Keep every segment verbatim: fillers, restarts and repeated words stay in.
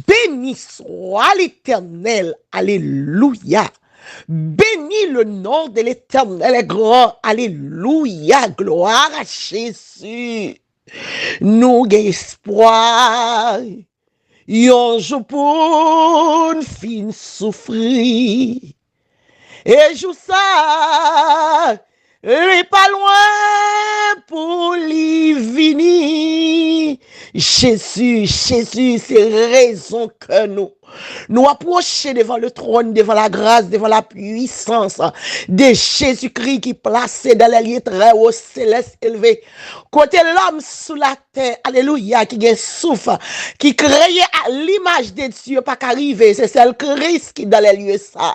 Beni swa Letènèl, alelouya. Béni le nom de l'Éternel est grand, alelouya, glwa a Jezi. Nou gen espwa, yon jou pou n fin soufri. E jou sa, li pa lwen pou li vini. Jezi, Jezi, se rezon kè nou. Nou apwoche devan le trône, devan la grâce, devan la puissance de Jésus-Christ ki plase dans les lieux très hauts, célestes, élevés. Kote lòm sou la tè, alelouya, ki gen souf, ki kreye a l'image de Dieu, pa ka rive. Se sèl Kris ki dans les lieux sa.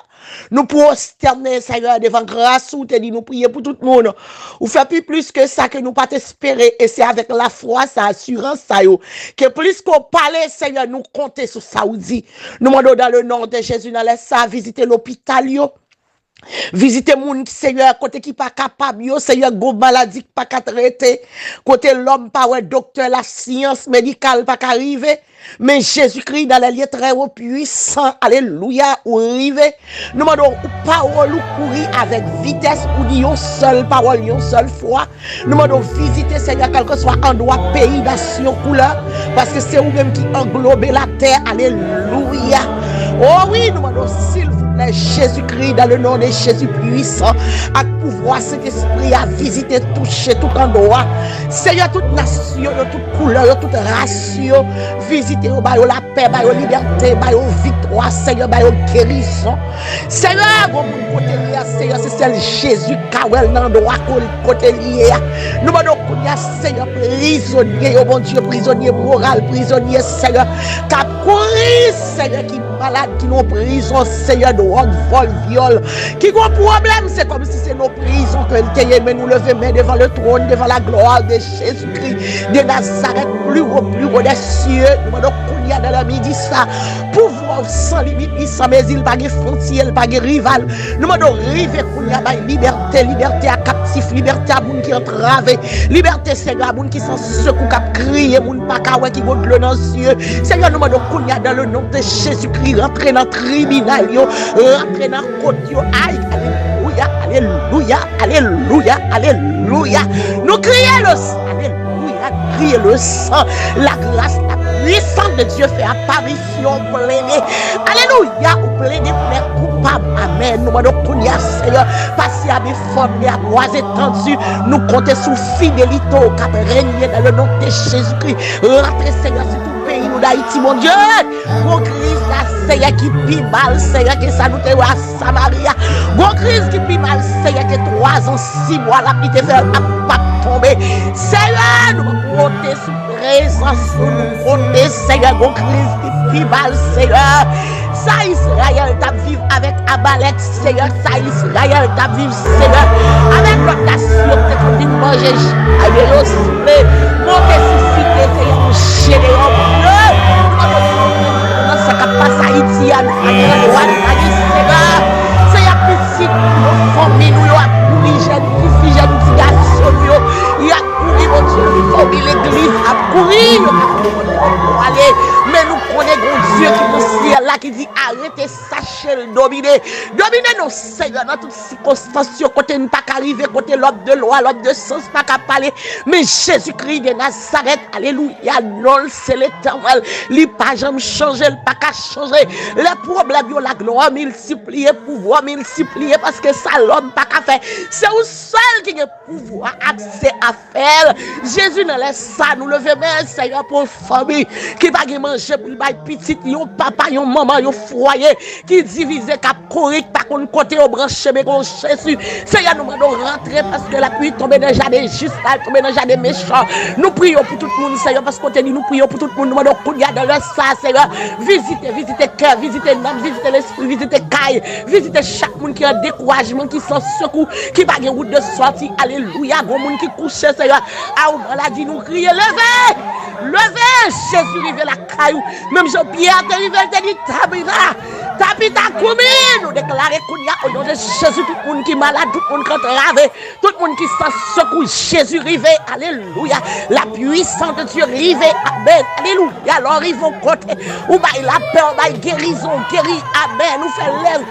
Nou pwostène, Senyè, devan gras ou, te di nou priye pou tout moun. Ou fè pi plis ke sa ke nou pa t espere, e se avèk lafwa sa, asirans sa yo, ke plis ke w pale, Senyè, nou konte sou sa ou di. Nou mande w dans le nom de Jésus, nan lè sa, vizite lopital yo. Vizite moun, Senyè, kote ki pa kapab yo, Senyè, gwo maladi ki pa ka trete, kote lòm pa wè doktè, lasyans medikal pa ka rive, men Jezikri, dans les lieux très hauts, puissant, alelouya, ou rive. Nou mande w, pawòl ou kouri avèk vitès, ou di yon sèl pawòl, yon sèl fwa. Nou mande w vizite, Senyè, kèlkeswa andwa, peyi, nasyon, koulè, paske se ou menm ki anglobe latè. Alelouya. O wi, nou mande w, silvouplè, Jezikri, dans le nom de Jésus puissant, ak pouvwa Sentespri a, vizite, touche tout andwa. Senyè, tout nasyon yo, tout koulè yo, tout ras yo, vizite yo, ba yo lapè, ba yo libète, ba yo viktwa, Senyè, ba yo gerizon. Senyè, gon moun kote li ye a, Senyè, se sèl Jezi ka wè l nan dwa kote li ye a. Nou mande w kounye a, Senyè, prizonye yo, Bondye, prizonye moral, prizonye, Senyè, k ap kouri, Senyè, ki malad, ki nan prizon, Senyè, dwòg, vòl, vyòl, ki gon pwoblèm, se kòmsi se nan prizon ke l te ye, men nou leve men devan le trône, devan la gloire de Jésus-Christ de Nazareth, plus haut, plus haut des cieux. Nou mande w kounye a nan lè midi sa, pouvwa w san limit, li san mezi, li pa gen fwontyè, li pa gen rival. Nou mande w rive kounye a, bay libète, libète a kaptif, libète a moun ki antrave, libète, Senyè, a moun ki san sekou, k ap kriye, moun pa ka wè, ki gon dlo nan zye. Senyè, nou mande w kounye a, dans le nom de Jésus-Christ, rantre nan tribinal yo, rantre nan kot yo. Ay, alelouya, alelouya, alelouya, alelouya. Nou kriye le sang, alelouya, kriye le sang. La grâce, la puissance de Dieu fait apparition, plede. Alelouya, ou plede pou lè koupab. Amèn. Nou mande w kounye a, Senyè, pase a men fòm, men a bwa etandi. Nou konte sou fidelite w k ap renye dans le nom de Jésus-Christ. Rantre, Senyè, sou tout peyi nou Dayiti, Bondye. Gon kriz la, Seyè, ki pi mal, Seyè, ke sa nou te wè a Samari a. Gon kriz ki pi mal, Seyè, ke twazan, sis mwa la, li te fè ap p ap tonbe. Seyè, nou konte sou prezans ou, nou konte, Seyè, gon kriz ki pi mal, Seyè. Sa Izrayèl t ap viv avèk Amalèk, Seyè, sa Izrayèl t ap viv, Seyè, avèk lòt nasyon ki te konn vin manje j-, a yo, yo soule, monte sou site, Seyè, nou jete yo, Bondye. Nou mande w nan sa k ap pase Ayiti a, nou pa gen dwa, nou pa gen Seyè. Seyè, pitit nou yo, fanmi nou yo ap kouri, jèn fi, jèn ti gason nou yo, y ap kouri, Bondye, fanmi legliz ap kouri. Yo ka fè w konn kote pou ale, men nou konnen gen yon Dye ki nan syèl la ki di, "Arete, sache l domine." Domine nou, Senyè, nan tout sikonstans yo, kote n pa ka rive, kote lòm de lwa, lòm de sans pa ka pale, men Jezikri de Nazarèt, alelouya, non l se Letènèl, li pa janm chanje, l pa ka chanje. Lè pwoblèm yo la, glwa miltipliye, pouvwa miltipliye, paske sa lòm pa ka fè, se ou sèl ki gen pouvwa ak se afè l. Jezi, nan lè sa, nou leve men, Senyè, pou yon fanmi ki pa gen manje pou l bay pitit, yon papa, yon manman, yon fwaye ki divize, k ap kouri, k pa konn kote yo branche, men o Jezi, Senyè, nou mande w rantre, paske lapli tonbe nan jaden jis la, l tonbe nan jaden mechan. Nou priye w pou tout moun, Senyè, paske w te di nou priye w pou tout moun. Nou mande w kounye a, nan lè sa, Senyè, vizite, vizite kè, vizite nanm, vizite lespri, vizite kay, vizite chak moun ki an dekourajman, ki san sekou, ki pa gen wout de sòti. Alelouya, gon moun ki kouche, Senyè, a yon maladi, nou kriye, leve! Leve! Jezi rive lakay ou. Menm jan Pyè te rive, l te di, "Tabita, Tabita, kouri!" Nou deklare kounye a, o non de Jezi, tout moun ki malad, tout moun ki antrave, tout moun ki san sekou, Jezi rive. Alelouya. La puissance de Dieu rive. Amèn. Alelouya. Lè w rive yon kote, ou bay lapè, ou bay gerizon, ou geri. Amèn. Ou fè lèv.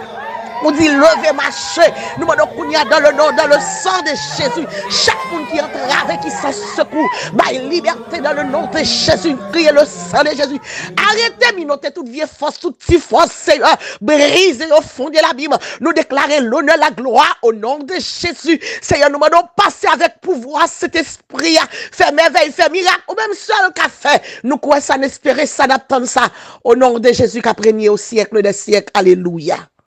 Ou di, "Leve, mache." Nou mande w kounye a, dans le nom, dans le sang de Jésus. Chak moun ki antrave, ki san sekou, bay libète dans le nom de Jésus. Kriye le sang de Jésus. Arete minote tout vye fòs, tout ti fòs, Senyè. Brize yo, fonde labim. Nou deklare lonè, laglwa, o non de Jezi. Senyè, nou mande w pase avèk pouvwa Sentespri a. Fè mèvèy, fè mirak, ou menm sèl ka fè. Nou kwè sa, n espere sa, n ap tann sa. O non de Jezi k ap renye o syèk dè syèk. Alelouya.